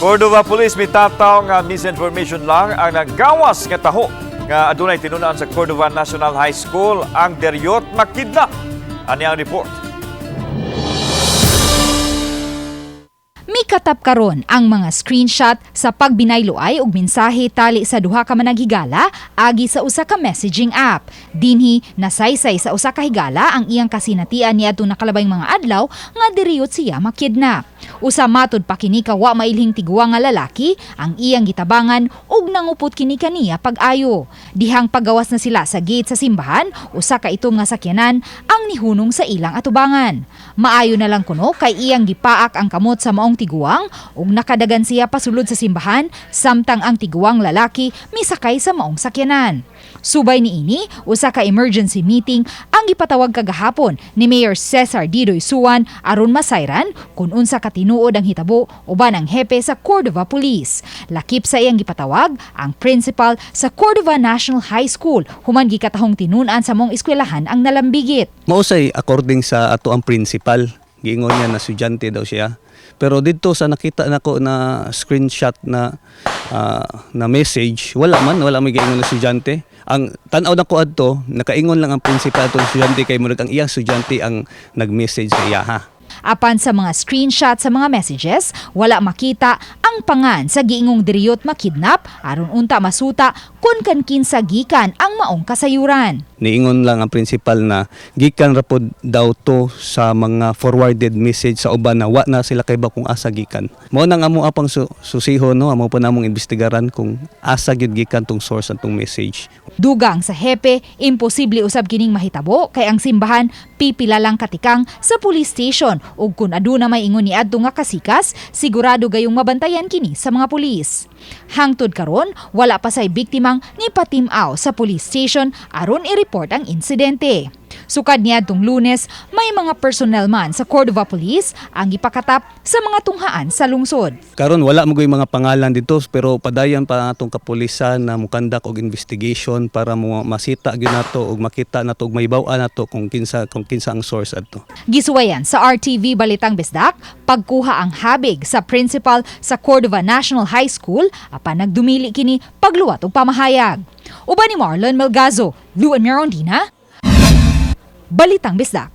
Cordova Police mitataw nga misinformation lang ang nagawas nga taho nga adunay tinun-an sa Cordova National High School ang deryot makidnap. Ani ang report. Mikatap karon ang mga screenshot sa pagbinayloay og mensahe tali sa duha ka managhigala agi sa usa ka messaging app. Dinhi nasaysay sa usa ka higala ang iyang kasinatian niadtong nakalabay mga adlaw nga diriyot siya makidnap. Usa matud pa kini ka wa mailhing tiguang nga lalaki ang iyang gitabangan ug nangupot kini kaniya pag-ayo. Dihang paggawas na sila sa gate sa simbahan, usa ka itom nga sakyanan ang nihunong sa ilang atubangan. Maayo na lang kuno kay iyang gipaak ang kamot sa maong tiguang ug nakadagan siya pasulod sa simbahan samtang ang tiguang lalaki misakay sa maong sakyanan. Subay niini, usa ka emergency meeting ang gipatawag kagahapon ni Mayor Cesar Didoy Suan aron masayran kung unsa ka tinuod ang hitabo uban ang hepe sa Cordova Police. Lakip sa iyang gipatawag ang principal sa Cordova National High School human gikatahong tinun-an sa maong eskwelahan ang nalambigit. Mausay according sa ato ang principal, giingon niya na estudyante daw siya. Pero didto sa nakita nako na screenshot na na message, wala man, wala may giingon na estudyante. Ang tan-aw nako adto, nakaingon lang ang principal atong estudyante kay murag ang iyang estudyante ang nag-message sa iya ha. Apan sa mga screenshot sa mga messages, wala makita ang pangan sa giingong diriyot makidnap aron unta masuta kun kankinsa gikan ang maong kasayuran. Niingon lang ang principal na gikan ra pod daw to sa mga forwarded message sa uban na wa na sila kay ba kung asa gikan. Mao nang amo apang susiho no, amo pa namong imbestigaran kung asa gyud gikan tong source atong message. Dugang sa hepe, imposible usab kining mahitabo kay ang simbahan pipila lang katikang sa police station ug kun aduna may ingon niadto nga kasikas, sigurado gayong mabantayan kini sa mga pulis. Hangtod karon, wala pa say biktimang nipatimaw sa police station aron i-report ang insidente. Sukad niadtong Lunes, may mga personnel man sa Cordova Police ang gipakatap sa mga tunghaan sa lungsod. Karon wala mo mga pangalan dito pero padayon pa atong kapulisan na mukandak og investigation para mo masita gyud nato og makita nato og mahibaw-an nato kung kinsa ang source adto. Gisuwayan sa RTV Balitang Bisdak, pagkuha ang habig sa principal sa Cordova National High School apan nagdumili kini pagluwat og pamahayag. Uban ni Marlon Melgazo, Luan Mirondina, Balitang Bisdak.